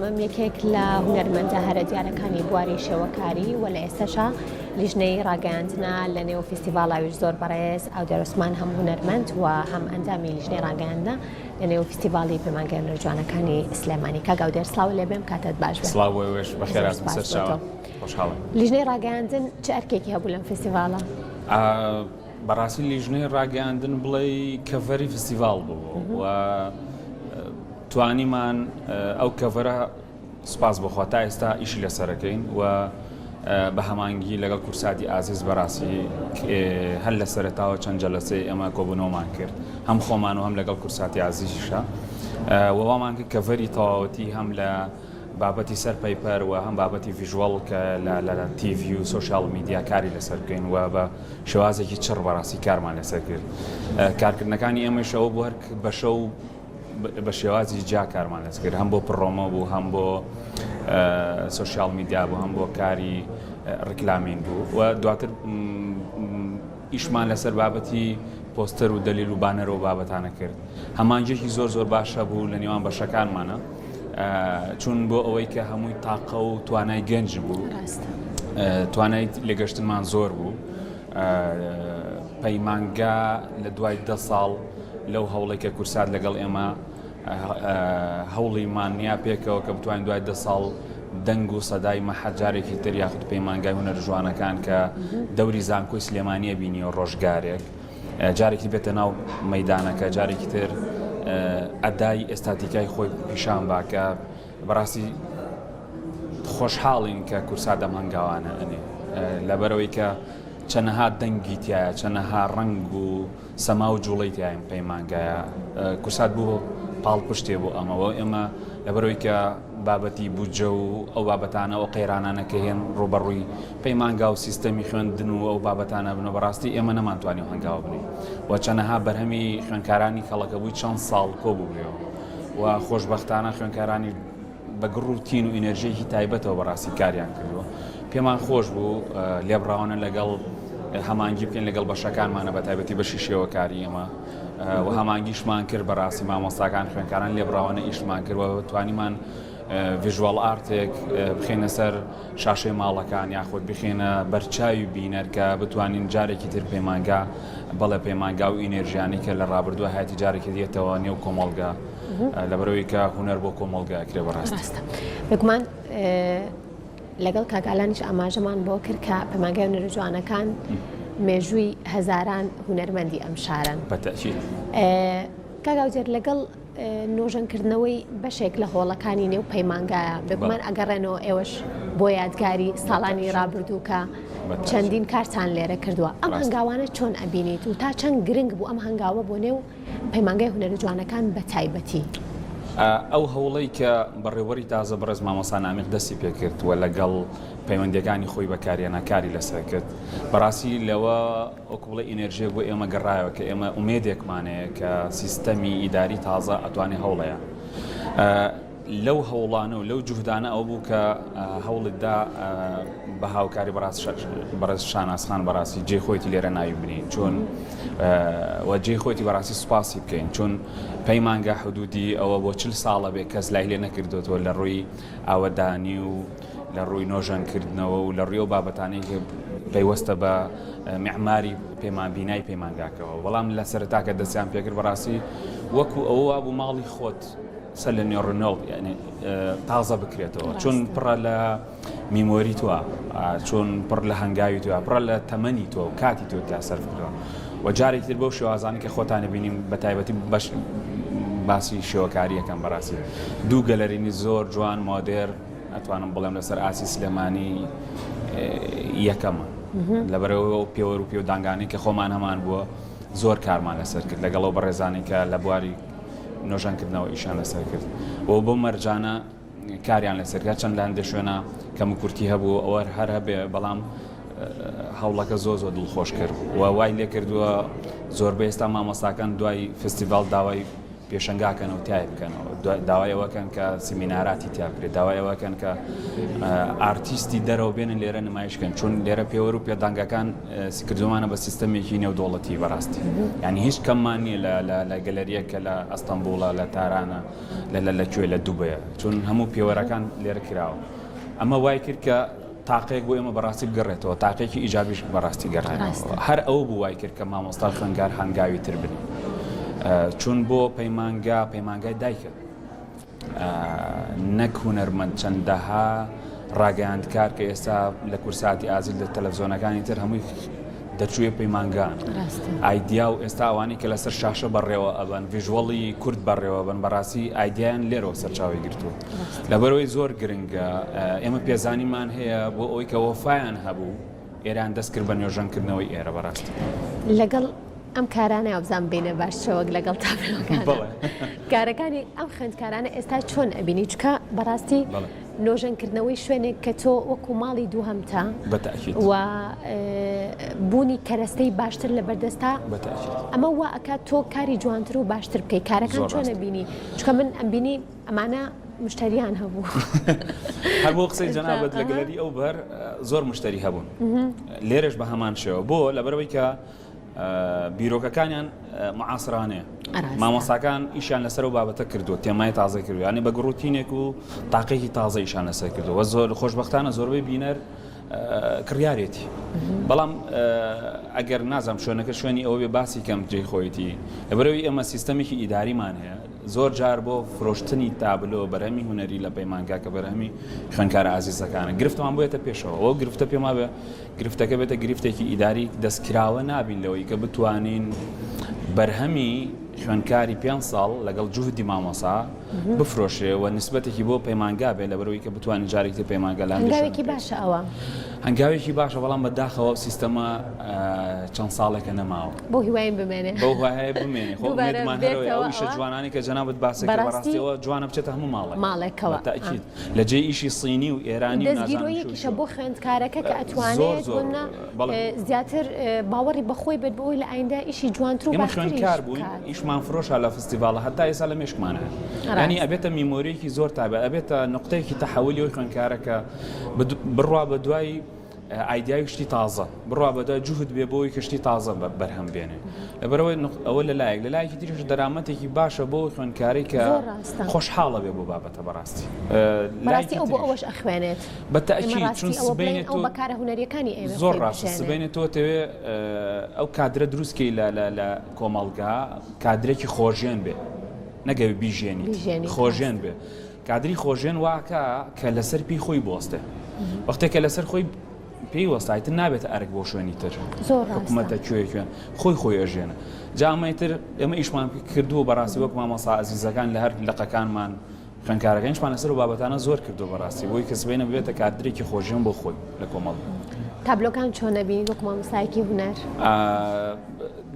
مەم یەکێک لە هونەرمەندە هەرە دیارەکانی بواری شێوەکاری و لە ئێستەشا لیژنەی ڕاگەیاندنە لە نێو فیستیڤاڵ ئەویش زۆر بەڕێز ئاودێر عوسمان هەم هونەرمەند و هەم ئەندامی لیژنەی ڕاگەیاندنە لە نێو فیستیڤاڵی پەیمانگای هونەرە جوانەکانی سلێمانی. کاک ئاودێر سڵاو لێ بێم کاتت باش بێ. سڵاو بۆ ئێوەش بەخێرهاتن زۆر سپاس بۆ تۆ. سەرچاوە خۆشحاڵم. لیژنەی ڕاگەیاندن چ ئەرکێکی هەبوو لەم فیستیڤاڵە؟ بەڕاستی لیژنەی ڕاگەیاندن بڵێی کەڤەری فستیڤاڵ بوو و توانیمان ئەو کەڤەرە سپاس بۆخوا تا ئێستا ئیشی لەسەرەکەین و بە هەمانگی لەگەڵ کورساتی ئازیز بەڕاستی هەر لە سەرەتاوە چەند جەلەسەی ئێمە کۆبوونەوەمان کرد هەم خۆمان و هەم لەگەڵ کورساتی ئازیزیشە ووامان کرد کەڤەری تەواوەتی هەم لە بابەتی سەر پەیپەر و هەم بابەتی visual کە لە TV و social media کاری لەسەر بکەین و بە شێوازێکی چڕ بەڕاستی کارمان لەسەر کرد. کارکردنەکانی ئێمەش ئەوە بوو هەر بەشە و بە شێوازی جیا کارمان لەسەر کرد، هەم بۆ promo بوو، هەم بۆ social media بوو، هەم بۆ کاری ڕیکلامین بوو و دواتر ئیشمان لەسەر بابەتی پۆستەر و دەلیل و بانەر و بابەتانە کرد. هەمانگیەکی زۆر زۆر باش هەبوو لە نێوان بەشەکانمانە چون بۆ ئەوەی کە هەمووی تاقە و توانای گەنج بوو توانای لێگەشتنمان زۆر بوو پەیمانگا لە دوای دە ساڵ لەو هەوڵێک کە کورسات لەگەڵ ئێمە هەوڵیمان نیا پێکەوە کە بتوانین دوای دە ساڵ دەنگ و سەدای مەحەد جارێکی تر یاخود پەیمانگای هونەر جوانەکان کە دەوری زانکۆی سلێمانیە بینیەوە ڕۆژگارێک جارێکی بێتە ناو مەدانەکە جارێکی تر ئەدای ئێستاتیکای خۆی پیشان با کە بەڕاستی خۆشحاڵین کە کورسات ئەم هەنگاوانە ئەنێ لەبەرەوەی کە چەنەها دەنگی تایە چەنەها ڕەنگ و سەما و جوڵەی تیایم پەیمانگایە کورسات بوو پاڵپشتێ بۆ ئەمەوە ئێمە لەبەرەوەی کە بابەتی بودجە و ئەو بابەتانە ئەو قەیرانانە کە هێن ڕووبەڕووی پەیمانگا و سیستەمی خوێندن و ئەو بابەتانە بنەوە بەڕاستی ئێمە نەمانتوانی و هەنگاو بنێین و چەنەها بەرهەمی خوێندکارانی کەڵەکەبووی چەند ساڵ کۆبوویەوە و خۆشبەختانە خوێندکارانی بە گڕ و تین و ئینێرژییەکی تایبەتەوە بەڕاستی کاریان کردووە. پێمان خۆش بوو لێبڕاوانە لەگەڵ هەمانگی بکەین لەگەڵ بەشەکانمانە بە تایبەتی بەشی شێوەکاری ئێمە و هەمانگیشمان کرد بەڕاستی مامۆستاکان خوێندکاران لێبڕاوانە ئیشمان کرد و توانیمان visual art ێک بخەینە سەر شاشەی ماڵەکان یاخود بخەینە بەرچاوی بینەر کە بتوانین جارێکی تر پەیمانگا بەڵێ پەیمانگا و ئینێرژیانی کە لە ڕابردووە هەیەتی جارێکی دێتەوە نێو کۆمەڵگا لەبەرئەوەی کە هونەر بۆ کۆمەڵگا ئەکرێ بەڕاستی. ڕاستە بێگومان لەگەڵ کاک ئالانیش ئاماژەمان بۆ کرد کە پەیمانگای هونەرە جوانەکان مێژووی هەزاران هونەرمەندی ئەم شارەن. بە تەئکید. کاک ئاوجێر لەگەڵ نۆژەنکردنەوەی بەشێک لە هۆڵەکانی نێو پەیمانگایە بێگومان ئەگەڕێنەوە ئێوەش بۆ یادگاری ساڵانی ڕابردوو کە چەندین کارتان لێرە کردووە ئەم هەنگاوانە چۆن ئەبینیت و تا چەند گرنگ بوو ئەم هەنگاوە بۆ نێو پەیمانگای هونەرە جوانەکان بە تایبەتی. ئەو هەوڵەی کە بەڕێوەبەری تازە بەڕێز مامۆستا نامیق دەستی پێکرد و لەگەڵ پەیوەندیەکانی خۆی بەکارهێنا کاری لەسەر کرد بەڕاستی لەوە وەکو بڵێ ئینێرژیەک بۆ ئێمە گەڕایەوە کە ئێمە ئومێدێکمان هەیە کە سیستەمی ئیداری تازە ئەتوانێ هەوڵەیە لەو هەوڵانە و لەو جوهدانە ئەوە بوو کە هەوڵت دا بە هاوکاری بەڕاست بەڕێز شاناز خان بەڕاستی جێی خۆیتی لێرە ناوی بنین چون و جێی خۆیتی بەڕاستی سوپاسی بکەین چون پەیمانگا حدودی ئەوە بۆ چل ساڵە بێ کەس لای لێ نەکردوێتەوە لە ڕووی ئاوەدانی و لە ڕووی نۆژەنکردنەوە و لە ڕووی ئەو بابەتانەی کە پەیوەستە بە معماری پەیمان بینای پەیمانگاکەوە بەڵام لە سەرەتاکە دەستیان پێکرد بەڕاستی وەکو ئەوە وابوو ماڵی خۆت سەر لە نوێ ڕنۆڵ یعنی تازە بکرێتەوە چون پڕە لە memory تۆ چون پڕ لە هەنگاوی تۆ پڕە لە تەمەنی تۆ و کاتی تۆ تیا سەرف کردووە و جارێکی تر بەو شێوازانی کە خۆتانی بینیم بە تایبەتی بەش باسی شێوەکاریەکەم بەڕاستی دوو گەلەرینی زۆر جوان مۆدێر ئەتوانم بڵێم لەسەر ئاسی سلێمانی یەکەمە لەبەرەوە ئەو پێوەر و پێودانگانەی کە خۆمان هەمان بووە زۆر کارمان لەسەر کرد لەگەڵ ئەو بەڕێزانی کە لە بواری نۆژەنکردنەوە ئیشیان لەسەر کرد و بەو مەرجانە کاریان لەسەر کرد چەند لە هەندێک شوێنە کەم و کورتی هەبوو ئەوە هەر هەبێ بەڵام هەوڵەکە زۆر زۆر دڵخۆش کرد و وای لێ کردووە زۆربەی ئێستا مامۆستاکان دوای فستیڤاڵ داوای. پێشەنگاکەن و تای بکەنەوە داوای ئەوەکەن کە سیمیناراتی تیا بکرێت داوای ئەوەکەن کە ئارتیستی دەرەوە بێنن لێرە نمایشکەن چون لێرە پێوەر و پێدانگەکان کردومانە بە سیستەمێکی نێودەوڵەتی بەڕاستی یعنی هیچ کەممان نییە لە گەلەریە کە لە ئەستەمبوڵە لە تارانە لە لە لە کوێ لە دوبەیە چون هەموو پێوەرەکان لێرە کراوە ئەمە وای کرد کە تاقێک بۆ ئێمە بەڕاستی بگەڕێتەوە تاقێکی ئیجابیش بەڕاستی گەڕێنەوە هەر ئەو بوو وای کرد کە مامۆستا خوێنگار هەنگاوی تر بنێ چون بۆ پەیمانگا پەیمانگای دایکە نەک هونەرمەند چەندەها ڕاگەیاندکار کە ئێستا لە کورساتی ئازیل لە تەلەڤزیۆنەکانی تر هەمووی دەرچووی پەیمانگان ئایدیا و ئێستا ئەوانەی کە لەسەر شاشە بەڕێوە ئەبەن visual ی کورد بەڕێوە بن بەڕاستی ئایدیایان لێرەوە سەرچاوی گرتووە لەبەرەوەی زۆر گرنگە ئێمە پێزانیمان هەیە بۆ ئەوەی کە وەفایان هەبوو ئێران دەست کرد بە نۆژەنکردنەوەی ئێرە بەڕاستی. لەگەڵ ئەم کارانە وابزانم بینە باش چەوەک لەگەڵ تابلۆکان کارەکانی ئەم خوێندکارانە ئێستا چۆن ئەبینی چکە بەڕاستی نۆژەنکردنەوەی شوێنێک کە تۆ وەکو ماڵی دووهەمتە و بوونی کەرەستەی باشتر لە بەردەستا ئەمە وا ئەکات تۆ کاری جوانتر و باشتر بکەیت کارەکان چۆن ئەبینی چکە من ئەمبینی ئەمانە مشتریان هەبوو. هەر بۆ قسەی جەنابت لە گەلەری ئەو بەر زۆر مشتری هەبوون لێرەش بە هەمان شێوە بۆ لەبەرەوەی کە بیرۆکەکانیان معاسرانەیە مامۆساکان ئیشیان لەسەر و بابەتە کردو تێمای تازە کردو ینی بە گڕوتینێک و تاقێکی تازە ئیشان لەسەر کردو وە زۆر خۆشببختانە زۆربەی بینەر کڕیارێتی بەڵام ئەگەر نازانم شوێنەکە شوێنی ئەوە بێ باسی کەم جێی خۆیەتی لەبەرەوەی ئێمە سیستەمێکی ئیداریمان هەیە زۆر جار بۆ فرۆشتنی تابلۆ بەرهەمی هونەری لە پەیمانگا کە بەرهەمی خوێندکارە ئازیزەکانە گرفتمان بۆیەتە پێشەوە ئەو گرفتە پێما بێ گرفتەکە بێتە گرفتێکی ئیداری دەستکراوە نابین لەوەی کە بتوانین بەرهەمی خوێندکاری پێ ساڵ لەگەڵ جوهدی مامۆسا بفرۆشرێ و نسبەتێکی بۆ پەیمانگا بێ لەبەرئەوەی کە بتوانین جارێکی تر پەیمانگا لە هەندێک شوێن هەنگاوێکی باشە ئەوە. هەنگاوێکی باشە بەڵام بە داخەوە ئەو سیستەمە چەند ساڵێکە نەماوە. بەو هیوایەم بمێنێ. بەو هیوایە بمێنێ خۆ دووبارە ئومێدمان هەرەوەیە ئەو بێتەوە ئیشە ئەوە. جوانانەی کە جەنابت باست کرد بەڕاستی بەڕاستیەوە جوانە بچێتە هەموو ماڵێک. ماڵێکەوە بە تەئکید لە جێی ئیشی صینی و ئێرانی و نازانم چی و دەستگیرۆییەکیشە چی. بۆ خوێندکارەکە کە زۆر ئەتوانێت زۆر بۆ نمونە بەڵێ. زیاتر باوەڕی بە خۆی بێت بۆ ئەوەی لە ئایندە ئیشی جوانتر و ئێمە باشتریش خوێندکار بووین بکات. ئیشمان فرۆشا لە فستیڤاڵە هەتا ئێستا لە مێشکمانە یانی ڕاستە. ئەبێتە memory یەکی زۆر تایبەت ئەبێتە نوقتەیەکی تەحەولی ئەو خوێندکارە کە بڕوا بە دوای ئایدیای و شتی تازە بڕوا بە دوای جوهد بێ بۆی کە شتی تازە بەرهەم بێنێ لەبەرەوەی ئەوە لە لایەک لە لایەکی تریش دەرامەتێکی باشە بۆ خوێندکاری کە زۆر ڕاستە. خۆشحاڵە بێ بۆ بابەتە بەڕاستی بەڕاستی لایەکی ئەو بۆ تریش ئەوەش ئەخوێنێت. بە ئێمە تەئکید چون ڕاستی ئەوە بڵێین سبەینێ ئەو تۆ بە کارە هونەریەکانی ئەیەوێ زۆر خۆی ڕاستە بژێنێ. سبەینێ تۆ تەوێ ئەو کادرە دروست کەی لە لە لە کۆمەڵگا کادرێکی خۆژێن بێ نەگەوی بیژێنیت بیژێنیت خۆژێن ڕاستە. بێ کادری خۆژێن واکە کە لەسەر پێی خۆی بوەستێ وەختێ کە لەسەر خۆی پێی وەستا ئیتر نابێتە ئەرک بۆ شوێنی تر زۆر ڕاستە. حکومەتە کوێ کوێن خۆی خۆی ئەژێنە جا ئەمە ئیتر ئێمە ئیشمان کردووە بەڕاستی وەک مامۆستا ئازیزەکان لە هەر لقەکانمان خوێندکارەکانیشمان لەسەر ئەو بابەتانە زۆر کردووە بەڕاستی بۆی کە سبەینە ببێتە کادرێکی خۆژێن بۆ خۆی لە کۆمەڵگا. تابلۆکان چۆن ئەبینیت وەک مامۆستایەکی هونەر؟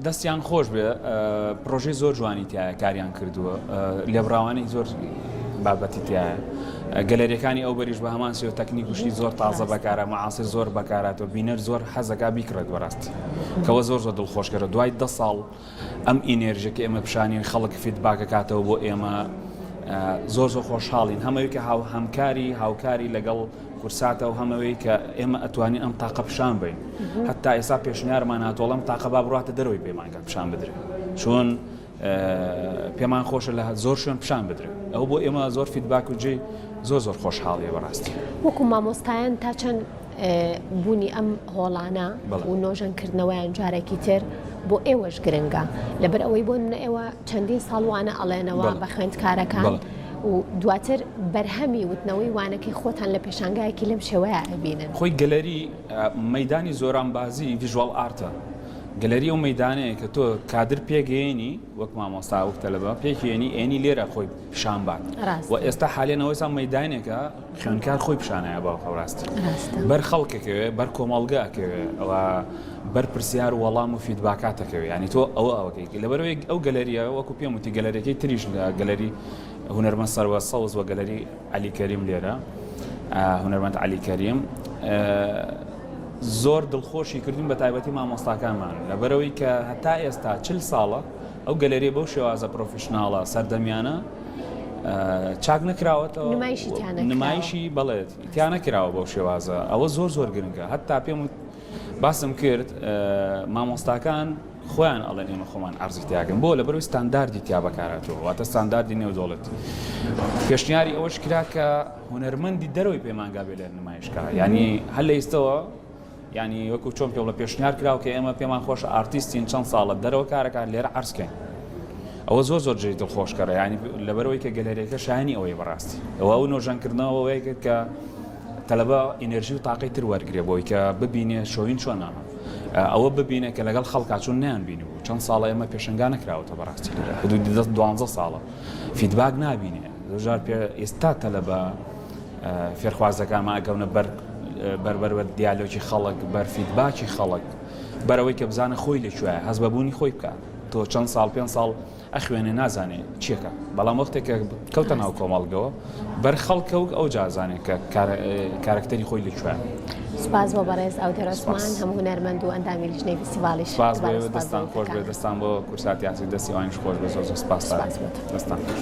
دەستیان خۆش بێ پرۆژەی زۆر جوانی تایە کاریان کردووە لێبڕاوانی زۆر بابەتی تایە گەلەریەکانی ئەو بەریش بە هەمان شێوە تەکنیک وشتی زۆر تازە بەکارە معاصر زۆر بەکاراتەوە بینەر زۆر حەزەکا بیکڕێت بەڕاستی کەوە زۆر زۆر دڵخۆشکەرە دوای دە ساڵ ئەم ئینێرژە کە ئێمە پیشانی خەڵک feedback ەکاتەوە بۆ ئێمە زۆر زۆر خۆشحاڵین هەمەوی کە هاو هەمکاری هاوکاری لەگەڵ کورساتە و هەمەوەی کە ئێمە ئەتوانین ئەم تاقە پیشان بین هەتا ئێستا پێشنیارمان هاتۆڵم تاقە با بڕاتە دەرەوەی پەیمانگا پیشان بدرێت چۆن پێمان خۆشە لە زۆر شوێن پیشان بدرێت ئەو بۆ ئێمە زۆر feedback و جێی زۆر زۆر خۆشحاڵیە بەڕاستی. وەکو مامۆستایان تا چەند بوونی ئەم هۆڵانە و نۆژەنکردنەوەیان جارێکی تر بۆ ئێوەش گرنگە لەبەر ئەوەی بۆ نمونە ئێوە چەندین ساڵ وانە ئەڵێنەوە بە خوێندکارەکان و دواتر بەرهەمی وتنەوەی وانەکەی خۆتان لە پێشانگایەکی لەم شێوەیە ئەبینن. خۆی گەلەری مەیدانی زۆرانبازی visual art ە گەلەری ئەو مەیدانەیە کە تۆ کادر پێگەیەنی وەک مامۆستا وەک تەلەبە پێکێنی ئێنی لێرە خۆی پیشان بات و ئێستا حالێنەوەی سا مەیدانێکە خوێندکار خۆی پیشانایە باوکە ڕاستی بەر خەڵکەکەوێ بەر کۆمەڵگە ئەکەوێ ئەوە بەر پرسیار و وەڵام و feedback اتەکەوێ ینی تۆ ئەوە ئەوەکەی لەبەرەوەی ئەو گەلەریە وەکو پێم وتی گەلەریەکەی تریش لە گەلەری هونەرمەند سەروە سەوز وە گەلەری عەلی کەریم لێرە هونەرمەند عەلی کەریم زۆر دڵخۆشی کردوین بە تایبەتی مامۆستاکانمان لەبەرەوەی کە هەتا ئێستا چل ساڵە. ئەو گەلەریە بەو شێوازە professional ە سەردەمیانە چاک نەکراوەتەوە نمایشی تیا نەکراوە. نمایشی بەڵێ تیا نەکراوە بەو شێوازە ئەوە زۆر زۆر گرنگە هەتا پێم باسم کرد مامۆستاکان خۆیان ئەڵێن ئێمە خۆمان عەرزی تیاکەن بۆ لەبەرەوەی ستانداردی تیا بەکارهاتووە واتە ستانداردی نێودەوڵەتی پێشنیاری ئەوەش کرا کە هونەرمەندی دەرەوەی پەیمانگا بێ لە نمایشکا یعنی هەر لە ئیستەوە یعنی وەکو چۆن پێ بڵێ پێشنیار کراوە کە ئێمە پێمان خۆشە ئارتیستین چەند ساڵە دەرەوە کارەکان لێرە عەرزکەین ئەوە زۆر زۆر جێی دڵخۆشکەرە یعنی لەبەرەوەی کە گەلەریەکە شایانی ئەوەیە بەڕاستی ئەوە ئەو نۆژەنکردنەوە وای کرد کە تەلەبە ئینێرژی و تاقەی تر وەرگرێ بۆی کە ببینێ شۆین چۆنە ئەوە ببینێ کە لەگەڵ خەڵکا چون نەیان بینیبوو چەند ساڵە ئێمە پێشەنگا نەکراوەتە بەڕاستی لێرە حدودی دە دوانزە ساڵە feedback نابینێ زۆر پێ ئێستا تەلەبە فێرخوازەکانمان ئەکەونە بەر بەر بەر بەر دیالۆکی خەڵک بەر feedback ی خەڵک بەرەوەی کە بزانە خۆی لە کوێیە هەست بە بوونی خۆی بکات تۆ چەند ساڵ پێ ساڵ ئەخوێنێ نازانێ چیەکا بەڵام وەختێک کە کەوتە ناو کۆمەڵگەوە بەر خەڵکەوک ئەو جازانێ کە کارەکتەری خۆی لەکوێ. سپاس بۆ بەڕێز ئاودێر عوسمان هەموو هونەرمەند و ئەندامی لیژنەی فیستیڤاڵیش. سپاس بۆ ئێوە دەستان خۆش بێ دەستان بۆ کورسات یاسر دەستی ئەوانیش خۆش بێ زۆر زۆر سپاس دەستان خۆش.